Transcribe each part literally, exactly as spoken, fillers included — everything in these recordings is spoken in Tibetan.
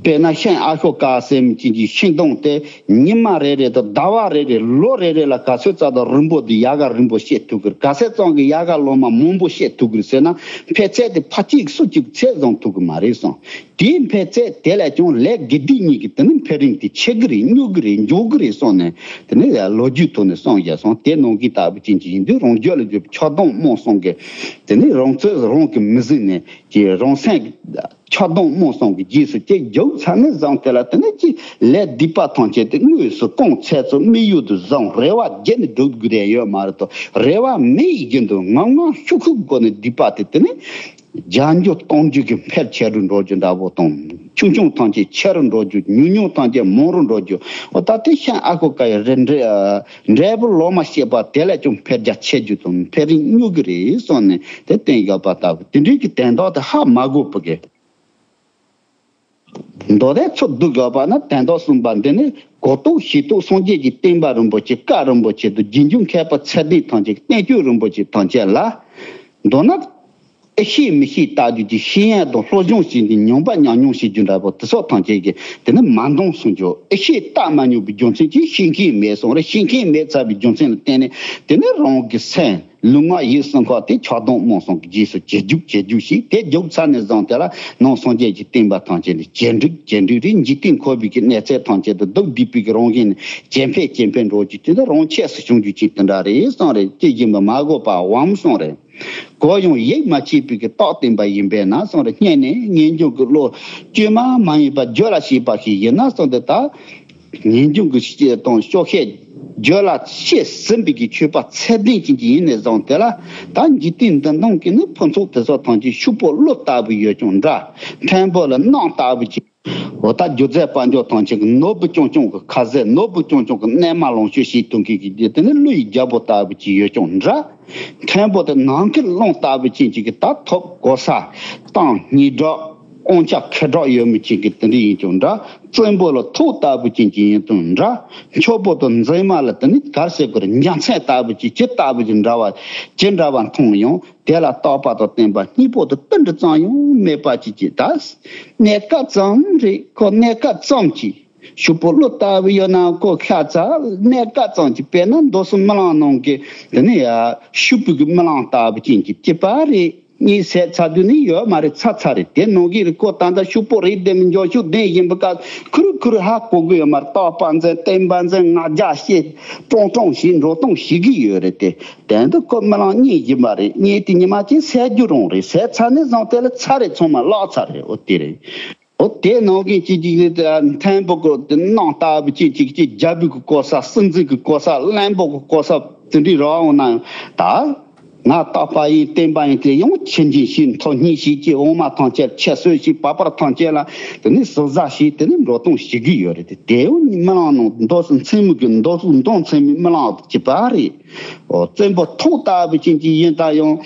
དཔེར་ན་ཤིང་ཨ་ཤོ་ཀ་ཟེར་མི་ཅན་གྱི་ཤིང་སྡོང་དེ་ཉི་མ་རེ་རེ་དང་ཟླ་བ་རེ་རེ་ལོ་རེ་རེ་ལ་ག་ཚོད་ཙམ་དང་རིང་པོ་དེ་ཡལ་ག་རིང་པོ་བཤད་ཐུབ་ཀྱི་རེད། ག་ཚོད་ཙམ་གྱི་ཡལ་ག་ལོ་མ་མང་པོ་བཤད་ཐུབ་ཀྱི་རེད་ཟེར་ན། འཕེལ་ཚད་དེ་ཕ་གཅིག་སུ་གཅིག་ཚད་བཟུང་ཐུབ་ཀྱི་མ་རེད་གསུངས། དེའི་འཕེལ་ཚད་དེ་ལས་ཀྱང་ལས་དགེ་སྡིག་གཉིས་ཀྱི་དེ་ནི་འཕེལ་རིམ་དེ་ཆེ་གི་རེད། སྙོམས་གི་རེད། མགྱོགས་གི་རེད་གསུངས་ནས། དེ་ནི་ལོ་རྒྱུས་ཐོག་ནས་གསུངས་བཞག་སོང་། དེ་ནང་གི་ལྟ་བུ་ཅན་གྱི་ཡིན་དུས། རང་རྒྱུད་ལ་འཇུག་པའི་ཆགས་སྡང་རྨོངས་གསུམ་གྱི་དེ་ནི་རང་ཚོད་རང་གིས་མི་ཟིན་ནས་ཀྱི་རང་སེམས་ཆགས་སྡང་རྨོངས་གསུམ་གྱི་རྗེས་སུ་ཅིག་རྒྱུག་ཚར་ནས་བཟུང་། དེ་ལ་དེ་ནི་ཅིག་ལས་སྡིག་པ་ཐམས་ཅད་དེ་དངོས་སུ་རྐང་ཚད་ཙམ་དམིགས་ཡུལ་དུ་བཟུང་། རེ་བ་བརྒྱ་ནས་སྒྲུབ་དགོས་དོན་ཡོད་མ་རེད་དོ། རེ་བ་མེད་བཞིན་དུ་ངམ་ངམ་ཤུགས་ཤུགས་སྒོ་ནས་སྡིག་པ་དེ་དེ་ནི་རྒྱ་འགྱུར་གཏོང་རྒྱུ་གི་འཕེལ་ཆེ་རུ་འགྲོ་རྒྱུ་འདྲ་པོ་དང་། ཆུང་ཆུང་ཐམས་ཅད་ཆེ་རུ་འགྲོ་རྒྱུ། ཉུང་ཉུང་ཐམས་ཅད་མང་རུ་འགྲོ་རྒྱུ། འོ་ད་དེ་ཤིང་ཨ་ཤོ་ཀ་ཡི་རིགས་འདྲ། འབྲས་བུ་ལོ་མ་བཤད་པ་དེ་ལས་ཀྱང་འཕེལ་རྒྱ་ཆེ་རྒྱུ་དང་འཕེལ་རིམ་སྙོམས་གི་རེད་གསུངས་ནས་དེ་བསྟན་བཞག་པ་ལྟ་བུ། དེ་འདྲའི་གི་དོན་དག་དེ་ཧ་མ་གོ་བ་གི། མདོ་སྡེ་ཚོ་བསྡུ་དགོས་པ་ན། དོན་དག་གསུམ་པ་འདི་ནི་གོ་རྟོགས་ཤེས་རྟོགས་སངས་རྒྱས་ཀྱི་བསྟན་པ་རིན་པོ་ཆེ། བཀའ་རིན་པོ་ཆེ་དང་། རྗེས་འཇུག་མཁས་པ་ཚད་ལྡན་ཐམས་ཅད་ཀྱི་བསྟན་བཅོས་རིན་པོ་ཆེ་ཐམས་ཅད་ལ། མདོར་ན། ཨེ་ཤེས་མི་ཤེས་བརྟག་རྒྱུ་གྱི་ཤེས་ཡོན་དང་སློབ་སྦྱོང་བྱས་ཏེ་ཉམས་པ་ཉམས་མྱོང་བྱེད་རྒྱུ་འདྲ་པོ་དེ་ཚོ་ཐམས་ཅད་ཀྱིས་དེ་ནི་མ་འདང་གསུང་རྒྱུ། ཨེ་ཤེས་བརྟག་མ་མྱོང་བའི་རྒྱུ་མཚན་གྱིས་ཤེས་མཁན་མེད་གསུངས་རེད། ཤེས་མཁན་མེད་ཚར་བའི་རྒྱུ་མཚན་ལ་བརྟེན་ནས་དེ་ནི་རང་གི་སེམས་ལུས་ངག་ཡིད་གསུམ་ཀ་དེ་ཆགས་སྡང་རྨོངས་གསུམ་གྱི་རྗེས་སུ་ཇེ་རྒྱུག་ཇེ་རྒྱུག་བྱས། དེ་རྒྱུག་ཚར་ནས་བཟུང་། དེ་ལ་ནང་སངས་རྒྱས་ཀྱི་བསྟན་པ་ཐམས་ཅད་ནི་ཇེ་འགྲིག་ཇེ་འགྲིག་རེད། འཇིག་རྟེན་འཁོར་བའི་གི་གནས་ཚད་ཐམས་ཅད་དུ་སྡུག་སྡིག་པའི་གི་རང་བཞིན་ནི་ཇེ་འཕེལ་ཇེ་འཕེལ་འགྲོ་རྒྱུ་དེ་ནི་རང་ཆས་སུ་བྱུང་རྒྱུ་ཅིག་དེ་འདྲ་རེད་གསུངས་རེད། དེ་བཞིན་དུ་མ་གོ་བའམ་གསུངས་རེད། གོ་ཡང་ཡིད་མ་ཆེས་པའི་གི་རྟགས་བསྟན་པ་ཡིན་པས་ན་གསུངས་རེད། སྙན་ནས་ངེས་འབྱུང་གི་བློ་བཅོས་མ་མ་ཡིན་པ་རྒྱུད་ལ་སྐྱེས་པ་ཞིག་ཡིན་ན་གསུངས་ཏེ། ད་ངེས་འབྱུང་གི་སྐྱེས་དང་སྐྱོ་ཤས་རྒྱུད་ལ་སྐྱེས་ཟིན་པའི་གི་ཆོས་པ་ཚད་ལྡན་ཅན་གྱི་ཡིན་ནས་བཟུང་། དེ་ལ་ད་འཇིག་རྟེན་འདི་སྟེང་གི་ནི་ཕུན་ཚོགས་དེ་ཚོ་ཐམས་ཅད་ཕྱུག་པོ་ཀླུ་ལྟ་བུ་ཡོད་ཀྱང་འདྲ། མཐོན་པོ་ལ་གླང་ལྟ་བུ་ཅིག་འོ་ད་སྒྱུ་རྩལ་དཔལ་འབྱོར་ཐམས་ཅད་ཀྱི་ནོར་བུ་རྐྱང་རྐྱང་གི་ཁ་ཟས། ནོར་བུ་རྐྱང་རྐྱང་གི་གནས་མལ་ལོངས་སྤྱོད་བྱེད་ཐུབ་མཁན་གྱི་དེ་ནི་ཀླུ་ཡི་རྒྱལ་པོ་ལྟ་བུ་ཅིག་ཡོད་ཀྱང་འདྲ། མཐོན་པོ་དེ་ནམ་མཁའི་གླང་ལྟ་བུ་ཅན་ཅིག་གི་ད་ཐོབ་གོ་ས་དང་སྙན་གྲགས་དབང་ཆ་ཁེ་གྲགས་ཡོད་མི་ཅན་གྱི་དེ་འདྲ་ཡིན་ཀྱང་འདྲ། བཙན་པོ་ལ་ཐོག་ལྟ་བུ་ཅན་ཅིག་ཡིན་ཀྱང་འདྲ། མཆོག་པོ་དང་མཛེས་མ་ལ་དེ་ནི་ག་རེ་ཟེར་དགོས་རེད། འཇའ་ཚོན་ལྟ་བུ་ཅིག་ཇི་ལྟ་བུ་ཅིག་འདྲ་བ་ཇི་འདྲ་བ་མཐོང་ཡང་། དེ་ལ་རྟག་པ་དང་བརྟན་པ་གཉིས་པོ་དེ་ཏིལ་འབྲུ་ཙམ་ཡང་མེད་པ་ཅིག་གིས། ད་གནས་སྐབས་ཙམ་རེད། ཁོ་གནས་སྐབས་ཙམ་གྱིས། ཕྱུག་པོ་ཀླུ་ལྟ་བུ་ཡོད་ན་ཁོ་ཤ་ཚ། གནས་སྐབས་ཙམ་གྱིས། དཔེར་ན་མདོ་གསུམ་རྨི་ལམ་ནང་གི་དེ་ནི་ཕྱུག་པོ་གི་རྨི་ལམ་ལྟ་བུ་ཅན་གྱི་སྐྱེས་པ་རེད། གཉིད་སད་ཚར་དུས་ནི་ཡོད་མ་རེད། ཚར་ཚར་རེད། དེ་ནང་གི་རེད། ཁོ་ད་ལྟ་ཕྱུག་པོ་རེད་དེ་མི་འཇོག་ཕྱུག་ལྡན་བཞིན་པའི་སྐབས་ཁུ་རུ་ཁུ་རུ་ཧ་གོ་གི་ཡོད་མ་རེད། རྟག་པ་འཛིན། བརྟན་པ་འཛིན། ང་རྒྱལ་བྱེད། ཀྲོང་ཀྲོང་བྱེད། འགྲོ་སྟངས་བྱེད་གི་ཡོད་རེད་དེ། དོན་དུ་ཁོ་རྨི་ལམ་གཉིད་བཞིན་པ་རེད། གཉིད་དེ་ཉི་མ་གཅིག་སད་རྒྱུ་རང་རེད། སད་ཚར་ནས་བཟུང་དེ་ལ་ཚར་རེད། ཚང་མ་བརླག་ཚར་རེད། འོ་དེ་རེད། འོ་དེ་ནང་གི་ཅིག་ཅིག་མཐོན་པོ་གི་གླང་ལྟ་བུ་ཅིག་ཅིག་ཅིག་རྒྱལ་པོ་གི་གོ་ས། སྲིད་འཛིན་གི་གོ་ས། བློན་པོ་གི་གོ་ས་དེ་འདྲའི་རག་འོང་ན་ཡང་། ད་ང་རྟག་པ་ཡིན། བརྟན་པ་ཡིན། དེ་ཡང་ཁྱེད་འཇིག་ཤེས། མཐོ་སྙེག་བྱེད་ཀྱི། འོ་མ་ཐམས་ཅད་ཁྱད་གསོད་བྱེད། བག་པར་ཐམས་ཅད་ལ་དེ་ནི་ཟུར་ཟ་བྱེད། དེ་ནི་འགྲོ་སྟངས་བྱེད་གི་ཡོད་རེད་དེ། དེ་ཡང་རྨི་ལམ་ནང་མདོ་གསུམ་ཚང་མའི་གི་མདོ་གསུམ་མདོ་ཚང་མའི་རྨི་ལམ་དང་གཅིག་པ་རེད། འོ་བཙན་པོ་ཐོག་ལྟ་བུ་ཅན་གྱི་ཡིན་ད་ཡང་།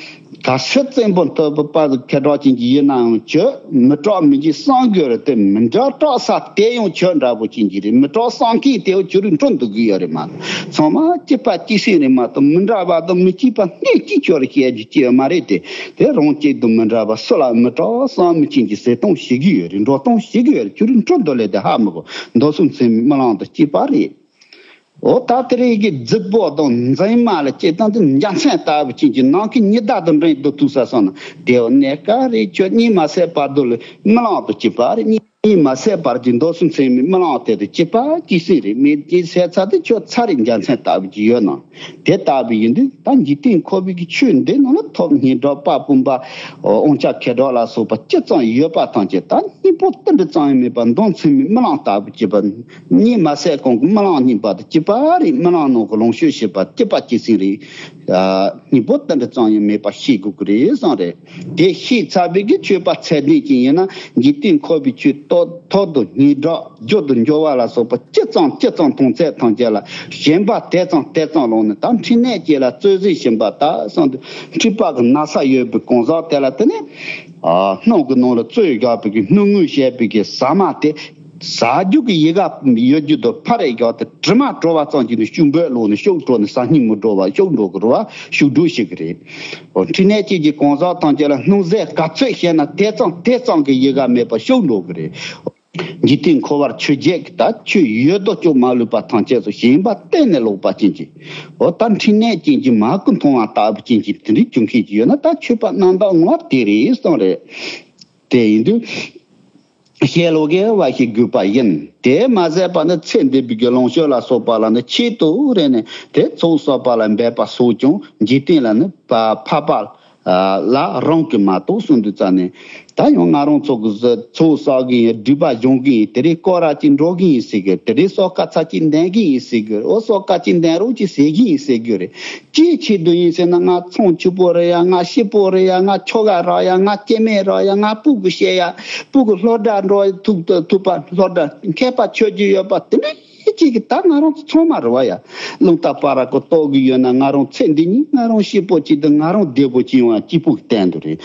གལ་སྲིད་བཙན་པོ་ལྟ་བུ་དཔའ་ཁེ་གྲགས་ཅན་གྱི་ཡིན་ནའང་། ཁྱོད་མི་སྐྲག་མི་འཇིགས་བསམ་དགོས་རེད་དེ། མི་འདྲ་སྐྲག་ས་དེ་ཡང་ཁྱོད་འདྲ་པོ་ཅན་གྱི་རེད། མི་སྐྲག་བསམ་མཁན་དེ་ཡང་ཁྱོད་རིགས་འགྲོ་འདུག་གི་ཡོད་རེད་མ་གཏོགས། ཚང་མ་སྐྱིད་པ་སྐྱིད་སེམས་རེད་མ་གཏོགས། མི་འདྲ་བ་དང་མི་སྐྱིད་པ་སྣེ་གཅིག་ཁྱོད་རིགས་བཤད་རྒྱུ་ཅི་ཡོད་མ་རེད་དེ། དེ་རང་སྐྱིད་སྡུག་མི་འདྲ་བ། སུ་ལ་མི་སྐྲག་བསམ་མི་ཅན་གྱི་བྱེད་སྟངས་བྱེད་གི་ཡོད་རེད། འགྲོ་སྟངས་བྱེད་གི་ཡོད་རེད། ཁྱོད་རིགས་འགྲོ་འདུག་ལས་དེ་ཧ་མི་གོ། མདོ་གསུམ་ཚང་མའི་རྨི་ལམ་དང་གཅིག་པ་རེད། འོ་ད་དེ་རིང་གི་རྫིག་པོ་དང་མཛེས་མ་ལ་སྐྱེ་སྟངས་དེ་འཇའ་ཚོན་ལྟ་བུ་ཅན་གྱི་ནང་གི་ཉི་ཟླ་དང་འདྲེས་འདུག་ཐུག་ས་སོང་ན། དེ་འོ་གནས་སྐབས་རེད། ཁྱོད་གཉིད་མ་སད་བར་དུ་ལ་རྨི་ལམ་དང་གཅིག་པ་རེད། གཉིད་མ་སད་བར་གྱི་མདོ་གསུམ་ཚང་མའི་རྨི་ལམ་དེ་དང་གཅིག་པ་གཅིག་སེ་རེད། མི་གཅིག་སད་ཚར་དུས་ཁྱོད་ཚར་རེད། འཇའ་ཚོན་ལྟ་བུ་ཅིག་ཡོད་ན། དེ་ལྟ་བུ་ཡིན་དུས་ད་འཇིག་རྟེན་འཁོར་བའི་གི་ཆོས་འདི་ནང་ལ་ཐོབ་སྙིང་རྗེ་དཔལ་སྤུན་པ་དབང་ཆ་ཁེ་གྲགས་ལ་སོགས་པ་ཅི་ཙམ་ཡོད་པ་ཐམས་ཅད་ད་སྙིང་པོ་ཏིལ་འབྲུ་ཙམ་ཡང་མེད་པར་མདོ་ཚང་མའི་རྨི་ལམ་ལྟ་བུ་གཅིག་པ། གཉིད་མ་སད་གོང་གི་རྨི་ལམ་གཉིས་པ་དང་གཅིག་པ་རེད། རྨི་ལམ་ནང་གི་ལོངས་སྤྱོད་བྱེད་པ་གཅིག་པ་གཅིག་སེ་རེད། ཨ་སྙིང་པོ་ཏིལ་འབྲུ་ཙམ་ཡང་མེད་པ་ཤེས་དགོས་ཀྱི་རེད་གསུངས་རེད། དེ་ཤེས་ཚར་བའི་གི་ཆོས་པ་ཚད་ལྡན་ཅིག་ཡིན་ན། འཇིག་རྟེན་འཁོར་བའི་ཆོས་ཐོག་ཐོག་ཏུ་སྙན་གྲགས། རྒྱུ་དང་འབྱོར་བ་ལ་སོགས་པ་ཅི་ཙམ་ཅི་ཙམ་མཐོང་ཚད་ཐམས་ཅད་ལ་ཞེན་པ་དེ་ཙམ་དེ་ཙམ་ལངས་ནས། ད་འཕྲིན་ལས་ཅན་ལ་རྩོད་ཟན་བྱིན་པ་ལྟར་བསམ་དུས། འཁྲིག་པ་གི་ན་ཚ་ཡོད་པའི་གང་ཟག་དེ་ལ་དེ་ནི་ཨ་སྣུམ་གྱི་ནང་ལ་བཙོས་བཞག་པའི་གི་སྣུམ་དངུལ་བྱས་པའི་གི་ཟ་མ་དེ་ཟ་རྒྱུ་གི་ཡི་ག་ཡོད་རྒྱུ་དང་ཕར་རེ་བཞག་སྟེ། དྲི་མ་བྲོ་བ་ཙམ་གྱིས་ནི་ཤུགས་འབོད་ལངས་ནས་ཤུགས་འགྲོ་ནས་ཟ་སྙིང་མི་འདོད་པ། ཤུགས་འགྲོ་གི་རེད་བ། ཤུགས་འགྲོ་ཤེས་ཀྱི་རེད། འོ་འཕྲིན་ལས་ཅན་གྱི་གང་ཟག་ཐམས་ཅད་ལ་སྣུམ་ཟས་ག་ཚོད་བྱས་ན་དེ་ཙམ་དེ་ཙམ་གྱི་ཡི་ག་མེད་པར་ཤུགས་འགྲོ་གི་རེད། འཇིག་རྟེན་འཁོར་བར་ཆོས་བརྒྱད་ཀྱི་ད་ཆོས་ཡོད་དོ་ཅོག་མ་ལུས་པ་ཐམས་ཅད་སུ་ཞེན་པ་གཏན་ནས་ལོག་པ་ཅན་གྱི། འོ་ད་འཕྲིན་ལས་ཅན་གྱི་མ་ཀུན་མཐོང་བ་ལྟ་བུ་ཅན་གྱི་དེ་འདྲའི་བཅུ་མཁན་གྱི་ཡོད་ན་ད་ཆོས་པ་རྣམ་དག་ངོ་བོ་དེ་རེད་གསུངས་རེད། དེ་ཡིན་དུས། ཞལ་ལོ་དགེ་བ་ཞིག་དགོས་པ་ཡིན། དེ་མ་ཟད་པ་ནི་ཚེ་འདས་པའི་གི་ལོངས་སྤྱོད་ལ་སོགས་པ་ལ་ནི་ཆེད་དུ་རེ་ནས་དེ་ཚོགས་བསགས་པ་ལ་འབད་པ་སོགས་ཀྱང་འཇིག་རྟེན་ལ་ནི་འཕགས་པ་ལ་རང་གི་མ་གཏོགས་གསུངས་འདུག་རྩ་ནས། ད་ཡང་ང་རང་ཚོ་གི་ཚོགས་བསགས་གི་ཡིན། སྒྲིབ་པ་སྦྱོང་གི་ཡིན། དེ་རིང་སྐོར་ར་ཅིག་འགྲོ་གི་ཡིན་ཟེར་གི། དེ་རིང་སོ་ཀ་ཚ་ཅིག་འདོན་གི་ཡིན་ཟེར་གི། འོ་སོ་ཀ་ཅིག་འདོན་རོགས་ཅིག་ཟེར་གི་ཡིན་ཟེར་གི་རེད། ཅིའི་ཆེད་དུ་ཡིན་ཟེར་ན། ང་ཚོང་ཆུ་པོ་རེད་ཡ། ང་ཤི་པོ་རེད་ཡ། ང་ཁྱོ་ག་རག་ཡ། ང་སྐྱེ་དམན་རག་ཡ། ང་སྤུ་གུ་སྐྱེ་ཡ། སྤུ་གུ་སློབ་གྲྭ་འགྲོ་ཐུབ་ཐུབ་པ། སློབ་གྲྭ་མཁས་པ་ཆགས་རྒྱུ་ཡོད་པ། དེ་འདྲ་ཅིག་གི་ད་ང་རང་ཚོ་ཚང་མ་རེད་བ་ཡ། རླུང་རྟ་བར་ར་གི་ལྟོ་གི་ཡོད་ན། ང་རང་ཚེ་འདི་ཉིད་ང་རང་སྐྱིད་པོ་ཅིག་དང་ང་རང་བདེ་པོ་ཅིག་ཡོང་བ་སྐྱིད་པོ་གི་སྟེང་དུ་རེད།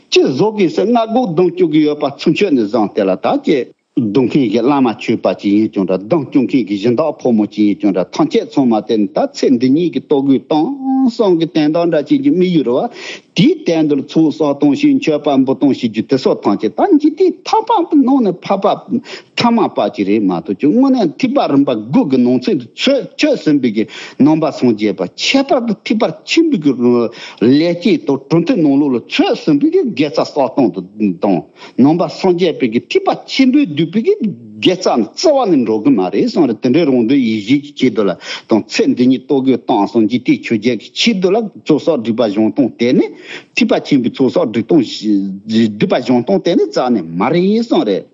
ཅི་བཟོ་གི་ཟེར། སྔ་དགོང་སྡང་སྐྱོ་གི་ཡོད་པ་ཚུན་ཆད་ནས་བཟུང་དེ་ལ་ད་ཅི། སྡུག་མཁན་གྱི་བླ་མ་ཆོས་པ་ཅིག་ཡིན་ཀྱང་འདྲ། སྡང་སྐྱོ་མཁན་གྱི་གཞན་དག་ཕོ་མོ་ཅིག་ཡིན་ཀྱང་འདྲ། ཐམས་ཅད་ཚང་མ་དེ་ནི་ད་ཚེ་འདི་ཉིད་ཀྱི་ལྟོ་གོས་གཏོང་སོང་གི་དོན་དག་འདྲ་ཅིག་གི་དམིགས་ཡུལ་རེད་བ། དེའི་སྟེང་དུ་ཚོགས་བསགས་གཏོང་ཞིང་མཆོད་པ་འབུལ་གཏོང་བྱེད་རྒྱུ་དེ་སོགས་ཐམས་ཅད་ད་འཇིག་རྟེན་ཐར་པ་ནང་ནས་འཕགས་པ་ཐ་མལ་པ་ཅིག་རེད་མ་གཏོགས། ཀྱང་དངོས་གནས་ཐེག་པ་རིམ་པ་དགུ་གི་ནང་ཚན་དུ་ཆོས་ཆོས་ཟིན་པའི་གི་ནང་པ་སངས་རྒྱས་པ། ཁྱད་པར་དུ་ཐེག་པ་ཆེན་པོའི་གི་ལས་ཀྱི་དང་གྲུབ་མཐའི་ནང་ལོགས་ལ་ཆོས་ཟིན་པའི་གི་དགེ་རྩ་བསགས་སྟངས་དང་། ནང་པ་སངས་རྒྱས་པའི་གི་ཐེག་པ་ཆེན་པོས་བསྡུས་པའི་གི་དགེ་རྩ་རྩ་བ་ནས་འགྲོ་གི་མ་རེད་གསུངས་རེད། དེ་འདྲའི་རང་དོན་ཡིད་བཞིན་གྱི་ཆེད་དུ་ལ་དང་། ཚེ་འདི་ཉིད་ལྟོ་གོས་གཏོང་སོང་འཇིག་རྟེན་ཆོས་བརྒྱད་ཀྱི་ཆེད་དུ་ལ་ཚོགས་བསགས་སྒྲིབ་པ་སྦྱོང་སྟངས་དེ་ནི། ཐེག་པ་ཆེན་པོའི་ཚོགས་བསགས་སྒྲིབ་སྟངས་སྒྲིབ་པ་སྦྱོང་སྟངས་དེ་ནི་རྩ་ནས་མ་རེད་གསུངས་རེད།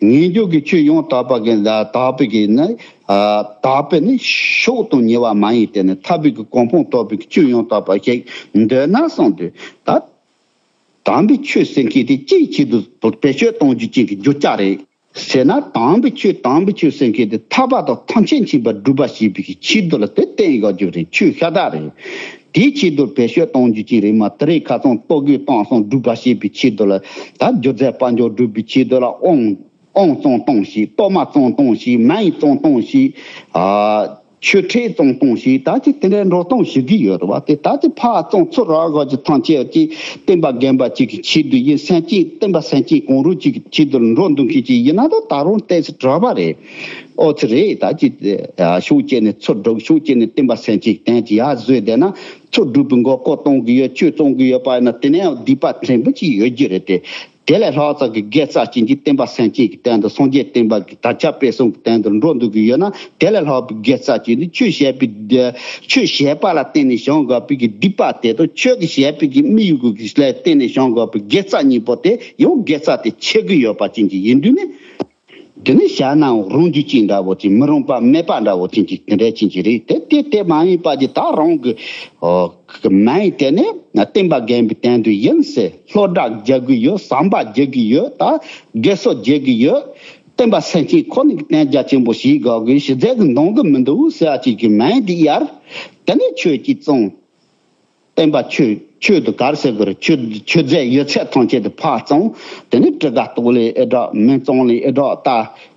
ངེས་འབྱུང་གི་ཆོས་ཡང་དག་པ་གི་ལ་དག་པའི་གི་ནི། ཨ། དག་པའི་ནི་མཆོག་ཏུ་ཉེ་བ་མ་ཡིན་ཏེ་ནི། ཐར་པའི་གི་གོ་འཕང་ཐོབ་པའི་གི་ཆོས་ཡང་དག་པ་ཞིག་འདོད་ན་གསུངས་དུས། ད་དམ་པའི་ཆོས་ཟེར་མཁན་དེ་ཅིའི་ཆེད་དུ་བེད་སྤྱོད་གཏོང་རྒྱུ་ཅན་གྱི་རྒྱུ་ཆ་རེད་ཟེར་ན། དམ་པའི་ཆོས་དམ་པའི་ཆོས་ཟེར་མཁན་དེ་ཐར་པ་དང་ཐམས་ཅད་མཁྱེན་པ་སྒྲུབ་པ་བྱེད་པའི་གི་ཆེད་དུ་ལ་དེ་བསྟན་ཡོད་རྒྱུ་རེད། ཆོས་ཤ་སྟག་རེད། དེའི་ཆེད་དུ་བེད་སྤྱོད་གཏོང་རྒྱུ་ཅན་རེད་མ། དེ་རིང་ཁ་སང་ལྟོ་གོས་གཏོང་སོང་སྒྲུབ་པ་བྱེད་པའི་ཆེད་དུ་ལ། ད་སྒྱུ་རྩལ་དཔལ་འབྱོར་སྒྲུབ་པའི་ཆེད་དུ་ལ་དབང་། དབང་བཙོང་གཏོང་ཞིག། གཏོར་མ་བཙོང་གཏོང་ཞིག། མེ་བཙོང་གཏོང་ཞིག། ཨ། མཆོད་ཁྲི་བཙོང་གཏོང་ཞིག། ད་ཅི་དེ་འདྲའི་འགྲོ་སྟངས་ཞིག་གི་ཡོད་རེད་བ། དེ་ད་ཅི་ཕར་བཙོང་ཚུར་རག་གི་ཅི་ཐམས་ཅད་ཀྱི་བསྟན་པ་རྒན་པ་ཅིག་གི་ཆེད་དུ་ཡིན། སེམས་ཅན་བསྟན་པ་སེམས་ཅན་གང་རུང་ཅིག་གི་ཆེད་དུ་འགྲོ་འདུག་མཁན་ཅིག་ཡིན་ན་ད་ད་རུང་ཏོག་ཙམ་དྲག་པ་རེད། ཨོ་ཙི་རེད། ད་ཅི་ཕྱོགས་གཅིག་ནས་ཚུར་སྒྲུབ། ཕྱོགས་གཅིག་ནས་བསྟན་པ་སེམས་ཅན་གྱི་དོན་གྱི་ཡར་བཟོས་བསྡད་ན། ཚུར་སྒྲུབ་པའི་མགོ་སྐོར་གཏོང་གི་ཡོད། ཆོས་བཙོང་གི་ཡོད་པ་ཡིན་ན་དེ་ནས་ཡང་སྡིག་པ་ཕྲན་བུ་ཅིག་ཡོད་རྒྱུ་རེད་དེ། དེ་ལས་ལྷག་ཙམ་གྱི་དགེ་རྩ་ཅན་གྱི་བསྟན་པ་སེམས་ཅན་གྱི་དོན་དུ། སངས་རྒྱས་བསྟན་པ་གི་དར་ཁྱབ་སྤེལ་གསུམ་གྱི་དོན་དུ་འགྲོ་འདུག་གི་ཡོད་ན། དེ་ལས་ལྷག་པའི་དགེ་རྩ་ཅན་ནི་ཆོས་བྱས་པའི་ཆོས་བྱས་པ་ལ་བརྟེན་ནས་བྱུང་དགོས་པའི་གི་སྡིག་པ་དེ་དང་། ཆོས་ཀྱི་བྱས་པའི་གི་དམིགས་ཡུལ་གྱི་ལས་བརྟེན་ནས་བྱུང་དགོས་པའི་དགེ་རྩ་གཉིས་པོ་དེ་ཡང་དགེ་རྩ་དེ་ཆེ་གི་ཡོད་པ་ཅན་གྱི་ཡིན་དུས་ནི། དེ་ནི་བྱས་ནའང་རུང་རྒྱུ་ཅན་འདྲ་བོ་ཅིག། མི་རུང་པ་མེད་པ་འདྲ་བོ་ཅན་གྱི་དེ་འདྲ་ཅན་གྱི་རེད་དེ། དེ་དེ་མ་ཡིན་པ་ཅིག་ད་རང་གི་ཨོ་གི་མ་ཡིན། དེ་ནི་བསྟན་པ་རྒན་པའི་དོན་དུ་ཡིན་ཟེར། སློབ་གྲྭ་རྒྱག་གི་ཡོད། ཟམ་པ་རྒྱག་གི་ཡོད། ད་དགེ་གསོ་རྒྱག་གི་ཡོད། བསྟན་པ་སེམས་ཅན་ཁོ་ནི་གི་དོན་རྒྱ་ཆེན་པོ་ཞིག་དགོས་གི། ཞི་རྒྱས་ཀྱི་འདང་གི་མི་འདུག་ཟེར་བ་ཅིག་གི་མ་ཡིན། དེ་ཡར་དེ་ནི་ཆོས་ཀྱི་བཙོང་། བསྟན་པ་ཆོས་ཆོས་དུ་གར་ཟེར་དགོས་རེད། ཆོས་ཆོས་རྫས་ཡོད་ཚད་ཐམས་ཅད་དུ་ཕར་བཙོང་། དེ་ནི་གྲི་ག་ཏོག་ལས་ཨེ་དྲག། མེ་བཙོང་ལས་ཨེ་དྲག། ད་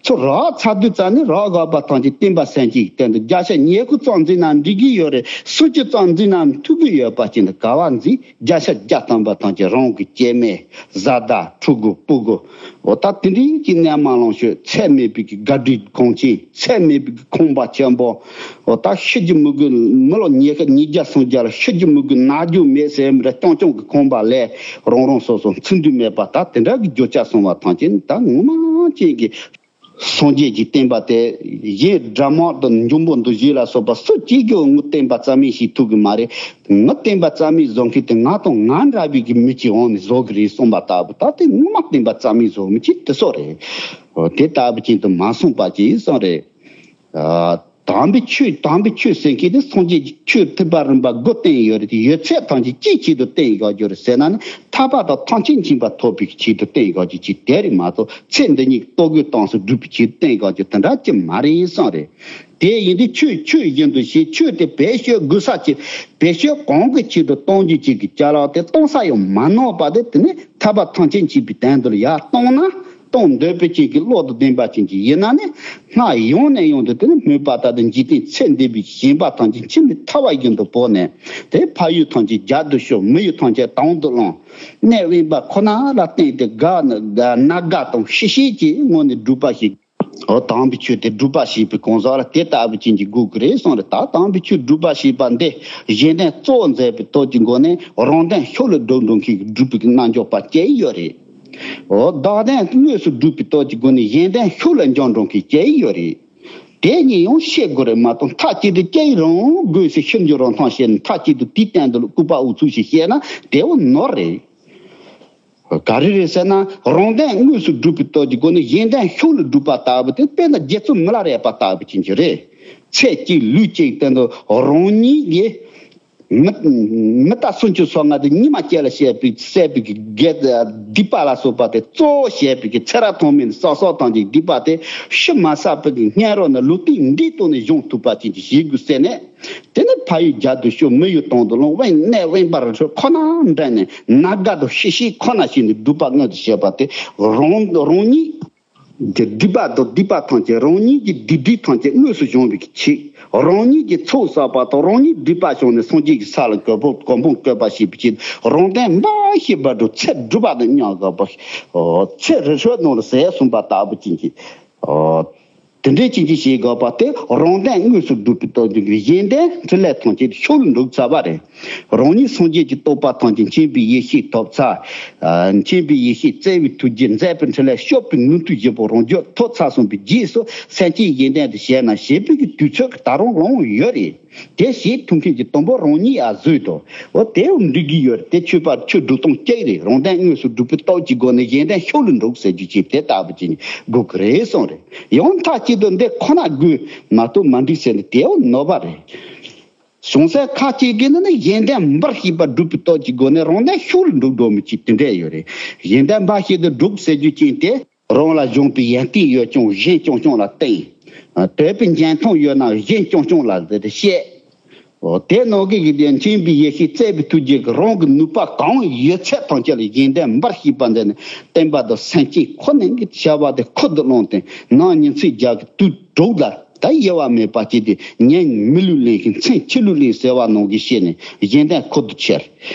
ཚུར་རག་ཚར་དུས་ཙ་ནི་རག་དགོས་པ་ཐམས་ཅད་བསྟན་པ་སེམས་ཅན་གྱི་དོན་དུ། བརྒྱ་ཆ་ཉི་ཤུ་ཙམ་འཛིན་ན་འགྲིག་གི་ཡོད་རེད། སུམ་ཅུ་ཙམ་འཛིན་ན་ཐུབ་ཀྱི་ཡོད་པ་ཅན་དུ་ག་བ་འཛིན། བརྒྱ་ཆ་བརྒྱ་ཐམ་པ་ཐམས་ཅད་རང་གི་སྐྱེ་དམན། བཟའ་ཟླ། ཕྲུ་གུ། སྤུ་གུ། འོ་ད་དེ་འདྲའི་གི་གནས་མ་ལོངས་སྤྱོད། ཚད་མེད་པའི་གི་དགའ་སྤྲོའི་གོང་ཆེན། ཚད་མེད་པའི་གི་ཁང་པ་ཆེན་པོ། འོ་ད་ཤི་རྒྱུ་མི་དགོས། མི་ལོ་ཉི་ཤུ་ཉིས་བརྒྱ་སུམ་བརྒྱ་ལ་ཤི་རྒྱུ་མི་དགོས། ན་རྒྱུ་མེད་ཟེར་མི་ར་རྐྱང་རྐྱང་གི་ཁང་པ་ལས། རང་རང་སོ་སོ་འཚོ་འདུན་མེད་པ། ད་དེ་འདྲ་གི་རྒྱུ་ཆ་སོང་བ་ཐམས་ཅད་ད་ངོ་མ་ཅན་གྱི་སངས་རྒྱས་ཀྱི་བསྟན་པ་དེ་གཞན་སྦྲ་མོག་དང་འབྱུང་པོ་འདུ་བྱེད་ལ་སོགས་པ་སུ་གཅིག་ཀྱང་ངོ་བསྟན་པ་རྩ་མེད་བྱེད་ཐུབ་ཀྱི་མ་རེད། ངོ་བསྟན་པ་རྩ་མེད་བཟོ་མཁན་དེ་ང་དང་ང་འདྲ་བའི་གི་མི་གཅིག་འོང་ནས་བཟོ་གི་རེད་གསུངས་པ་ལྟ་བུ། ད་དེ་ངོ་མ་བསྟན་པ་རྩ་མེད་བཟོ་མི་གཅིག་དེ་ཚོ་རེད། དེ་ལྟ་བུ་ཅན་དུ་མ་སོང་པ་ཅིག་གསུངས་རེད། དམ་པའི་ཆོས་དམ་པའི་ཆོས་ཟེར་མཁན་དེ་སངས་རྒྱས་ཀྱི་ཆོས་ཐེག་པ་རིམ་པ་དགུ་བསྟན་ཡོད་རེད་དེ། ཡོད་ཚད་ཐམས་ཅད་ཅིའི་ཆེད་དུ་བསྟན་ཡོད་རྒྱུ་རེད་ཟེར་ན་ནི། ཐར་པ་དང་ཐམས་ཅད་མཁྱེན་པ་ཐོབ་པའི་ཆེད་དུ་བསྟན་ཡོད་རྒྱུ་ཅིག་དེ་རེད་མ་གཏོགས། ཚེ་འདི་ཉིད་ལྟོ་གོས་གཏོང་སོང་སྒྲུབ་པའི་ཆེད་དུ་བསྟན་ཡོད་རྒྱུ་དེ་འདྲ་ཅིག་མ་རེད་གསུངས་རེད། དེ་ཡིན་དུས་ཆོས་ཆོས་བཞིན་དུ་ཞེས། ཆོས་དེ་བེད་སྤྱོད་དགོས་ས་ཅིག་བེད་སྤྱོད་གང་གི་ཆེད་དུ་གཏོང་རྒྱུ་ཅིག་གི་ཅ་ལག་དེ་གཏོང་ས་ཡང་མ་ནོར་བ་དེ། དེ་ནི་ཐར་པ་ཐམས་ཅད་མཁྱེན་པའི་དོན་དུ་ཡར་གཏོང་ན། གཏོང་འདོད་པའི་ཅིག་གི་བློ་དང་ལྡན་པ་ཅན་ཅིག་ཡིན་ན་ནི། སྔར་ཡང་ནས་ཡང་དུ་དེ་ནི་སྨོད་པ་ལྟ་བུ་འཇིག་རྟེན་ཚེ་འདས་པའི་ཞེན་པ་ཐམས་ཅད་འཆི་མེད་ཐར་བ་བཞིན་དུ་བོར་ནས། དེ་ཕ་ཡུལ་ཐམས་ཅད་རྒྱལ་དུ་ཤོར། མི་ཡུལ་ཐམས་ཅད་དོན་དུ་བླངས། གནས་དབེན་པ་ཁོ་ན་ལ་བརྟེན་ཏེ་དགའ་ན་དགའ་དང་ཤི་ཤི་ཅིག་ངོ་ནས་སྒྲུབ་པ་ཞིག་འོ་དམ་པའི་ཆོས་དེ་སྒྲུབ་པ་ཞེས་པའི་གང་ཟག་ལ་དེ་ལྟ་བུ་ཅན་གྱི་དགོས་ཀྱི་རེད་གསུངས་རེད། ད་དམ་པའི་ཆོས་སྒྲུབ་པ་ཞེས་པ་འདི་གཞན་དོན་གཙོ་བོ་མཛད་པའི་སྟོབས་ཀྱི་སྒོ་ནས་རང་དོན་ཕྱོགས་ལ་སྒྲུབ་འགྲོ་མཁན་གྱི་སྒྲུབ་པའི་རྣལ་འབྱོར་པ་སྐྱེ་ཡི་ཡོད་རེད། འོ་བདག་དོན་དངོས་སུ་སྒྲུབ་པའི་སྟོབས་ཀྱི་སྒོ་ནས་གཞན་དོན་ཕྱོགས་ལ་འཇོག་འགྲོ་མཁན་སྐྱེ་ཡི་ཡོད་རེད། དེ་གཉིས་ཡང་ཤེས་དགོས་རེད་མ་གཏོགས་མཐའ་གཅིག་ཏུ་སྐྱེ་ཡི་རང་དགོས་ཟེར་ཤི་འགྱུར་རང་ཐང་བཤད་ནས་མཐའ་གཅིག་ཏུ་དེའི་སྟེང་དུ་ལ་སྐུར་པ་འུ་ཚུགས་ཤིག་བཤད་ན་དེ་བོ་ནོར་རེད། ག་རེ་རེད་ཟེར་ན། རང་དོན་དངོས་སུ་སྒྲུབ་པའི་སྟོབས་ཀྱི་སྒོ་ནས་གཞན་དོན་ཕྱོགས་ལ་སྒྲུབ་པ་ལྟ་བུ་དེ་དཔེར་ན་རྗེ་བཙུན་མི་ལ་རས་པ་ལྟ་བུ་ཅན་གྱི་རེད། ཚེ་གཅིག་ལུས་གཅིག་སྟེང་དུ་རང་ཉིད་ཀྱི་མི་མི་ལྟ་སུམ་ཅུ་སོ་ལྔ་དེ་ཉི་མ་སྐྱེ་ལ་བཤད་པའི་བསད་པའི་གི་སྒེར་སྡིག་པ་ལ་སོགས་པ་དེ་གཙོ་བོ་བྱས་པའི་གི་ཚེ་རབས་ཐོག་མའི་བསགས་བསགས་ཐམས་ཅད་སྡིག་པ་དེ་ཤི་མ་ཟ་བའི་གི་སྔོན་རོལ་ནས་ལུས་རྟེན་འདིའི་ཐོག་ནས་སྦྱོང་ཐུབ་པ་ཅན་གྱི་བྱེད་དགོས་ཟེར་ནས། དེ་ནི་ཕ་ཡུལ་རྒྱལ་དུ་ཤོར། མི་ཡུལ་དོན་དུ་བླངས། དབེན་གནས་དབེན་པར་ཁོ་ན་འདྲེན་ནས་ན་དགའ་དང་ཤི་ཤི་ཁོ་ན་བྱས་ནས་སྒྲུབ་པ་དངོས་སུ་བྱེད་པ་དེ་རང་རང་ཉིད་ཀྱི་སྡིག་པ་དང་སྡིག་པ་ཐམས་ཅད་རང་ཉིད་ཀྱི་སྡིག་སྒྲིབ་ཐམས་ཅད་དངོས་སུ་སྦྱོང་བའི་ཆེད། རང་ཉིད་ཀྱི་ཚོགས་བསགས་པ་དང་རང་ཉིད་སྒྲིབ་པ་བྱུང་ནས་སངས་རྒྱས་ཀྱི་ས་ལ་གོ་འཕང་གོ་འཕང་བཀོད་པ་བྱེད་པའི་ཆེད། རང་དོན་འབའ་ཞིག་འབད་དུ་ཚེ་སྒྲུབ་པ་དང་མཉམ་དགོས་པ། ཚེ་རི་ཁྲོད་ནང་ལ་ཟས་གསུངས་པ་ལྟ་བུ་ཅན་གྱི། དེ་འདྲའི་ཅན་གྱི་བྱེད་དགོས་པ་དེ་རང་དོན་དངོས་སུ་སྒྲུབ་པའི་སྟོབས་ཀྱིས་གཞན་དོན་འཕྲིན་ལས་ཐམས་ཅད་ཤུགས་ལ་འགྲོ་ཚར་བ་རེད། རང་ཉིད་སངས་རྒྱས་ཀྱི་རྟོགས་པ་ཐམས་ཅད་མཁྱེན་པའི་ཡེ་ཤེས་ཐོབ་ཚར། ཨ། མཁྱེན་པའི་ཡེ་ཤེས་བརྩེ་བའི་ཐུགས་རྗེ་མཛད་པའི་འཕྲིན་ལས་སྐྱོབ་པའི་ནུས་མཐུ་བཞི་པོ་རང་རྒྱུད་ཐོབ་ཚར་སོང་བའི་རྗེས་སུ་སེམས་ཅན་གཞན་དོན་དུ་བྱས་ན་ཞེས་པའི་གི་དུས་ཚོད་ཀྱི་ད་རུང་ལོང་ཡོད་རེད། དེ་བྱེད་ཐུབ་མཁན་གྱི་དང་པོ་རང་ཉིད་ཡར་བཟོས་དོ། འོ་དེ་འགྲིག་གི་ཡོད་རེད། དེ་ཆོས་པ་ཆོས་སྒྲུབ་སྟངས་གཅིག་རེད། རང་དོན་དངོས་སུ་སྒྲུབ་པའི་སྟོབས་ཀྱི་སྒོ་ནས་གཞན་དོན་ཤུགས་ལ་འགྲོ་ཟེར་རྒྱུ་ཅིག་དེ་ལྟ་བུ་ཅིག་དགོས་ཀྱི་རེད་གསུངས་རེད། ཡང་མཐའ་གཅིག་ཏུ་འདི་ཁོ་ན་དགོས་མ་གཏོགས་མ་འགྲིག་ཟེར་ནས་དེའང་ནོར་བ་རེད། བྱུང་ཚུལ་ཁ་ཅིག་གིས་ནི་གཞན་དོན་འབའ་ཞིག་པ་སྒྲུབ་པའི་སྟོབས་ཀྱི་སྒོ་ནས་རང་དོན་ཤུགས་ལ་འགྲུབ་འགྲོ་མི་ཅིག་དེ་འདྲ་ཡོད་རེད། གཞན་དོན་འབའ་ཞིག་ཏུ་སྒྲུབ་ཟེར་རྒྱུ་ཅན་དེ། རང་ལ་གཞུང་པའི་ཡོན་ཏན་ཡོད་ཀྱང་གཞན་རྐྱང་རྐྱང་ལ་བརྟེན། དད་པའི་འཇོན་ཐང་ཡོད་ན་གཞན་རྐྱང་རྐྱང་ལ་དེ་བཤད། དེ་ནང་གི་གི་དེ་མཁྱེན་པའི་ཡེ་ཤེས་བརྩེ་བའི་ཐུགས་རྗེ་གིས་རང་གི་ནུས་པ་གང་ཡོད་ཚད་ཐམས་ཅད་ལ་གཞན་དོན་འབའ་ཞིག་པ་མཛད་ནས་བསྟན་པ་དང་སེམས་ཅན་ཁོ་ནའི་བྱ་བ་དེ་ཁུར་དུ་བླངས་ཏེ་ནང་ཉིན་མཚན་བརྒྱ་གི་དུས་དྲུག་ལ། ད་དབྱེ་བ་མེད་པ་ཅིག་དེ་ཉིན་མི་ལུས་ལེན་ཞིང་མཚན་ཕྱི་ལུས་ལེན་ཟེར་བ་ནང་གི་བཤད་ནས་གཞན་དོན་ཁུར་དུ་ཁྱེར།